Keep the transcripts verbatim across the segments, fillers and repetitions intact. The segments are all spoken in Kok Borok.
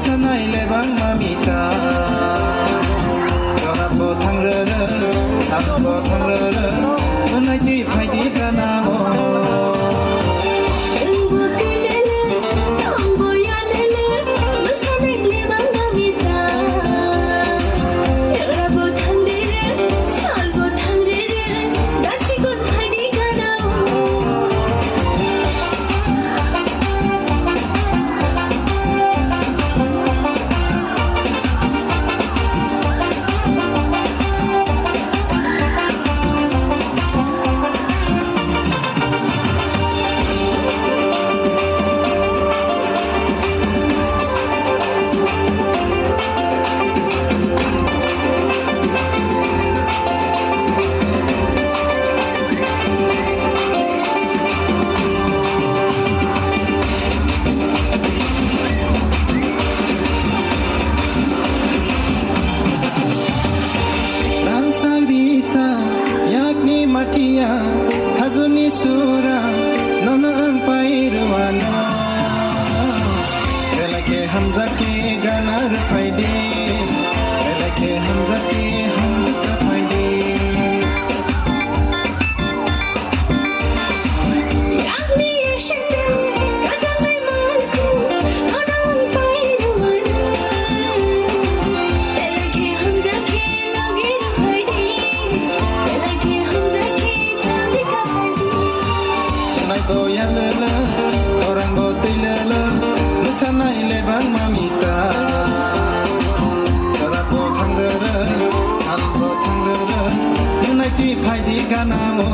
Sanai le bangma mita. Jorabo thangrere, salbo thangrere, hwnai twi phaidi ganao. Rangchak risa yakni matia, khajuni sura nono ang pai rwano. Belai khe hamjak khe gana rwphaidi, belai khe hamjak khe hamjak rwphaidi. Nai bo ya le le, orang bo twi le le, mwsanai le bangma mita. Jora bo thang le le, sal bo thang le le, nai twi phai di gana o.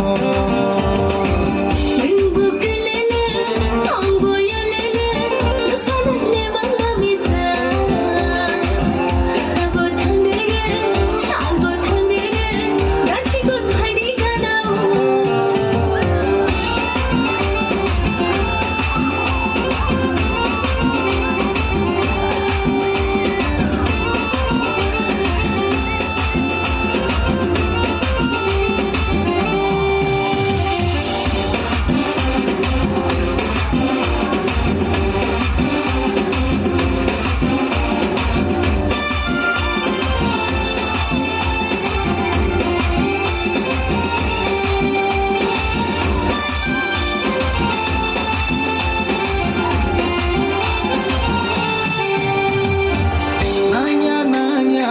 Nangya, nangya,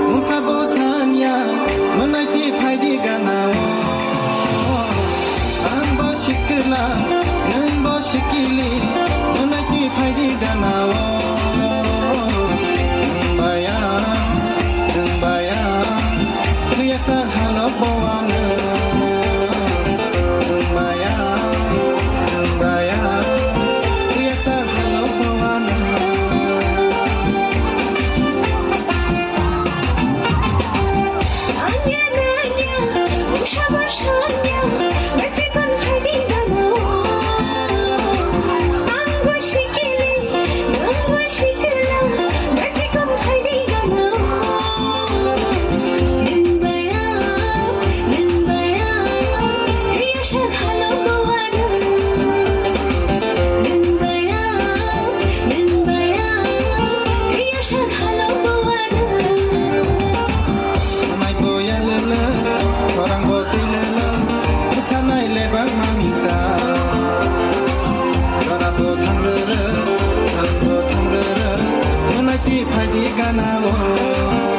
mungsa bo sanya, mwnai ki phaidi gana o. Ang bo sikila, nwng bo sikili, mwnai ki phaidi gana o. Nwng baya, nwng baya, Kuyasa halok bo ano. Nwng baya, nwng baya, kuyasa halok bo ano. Anya, anya, usha basha anya, bache kon phadi dano. Ang bo sikili, ang bo sikila, bache kon phadi dano. Gana o.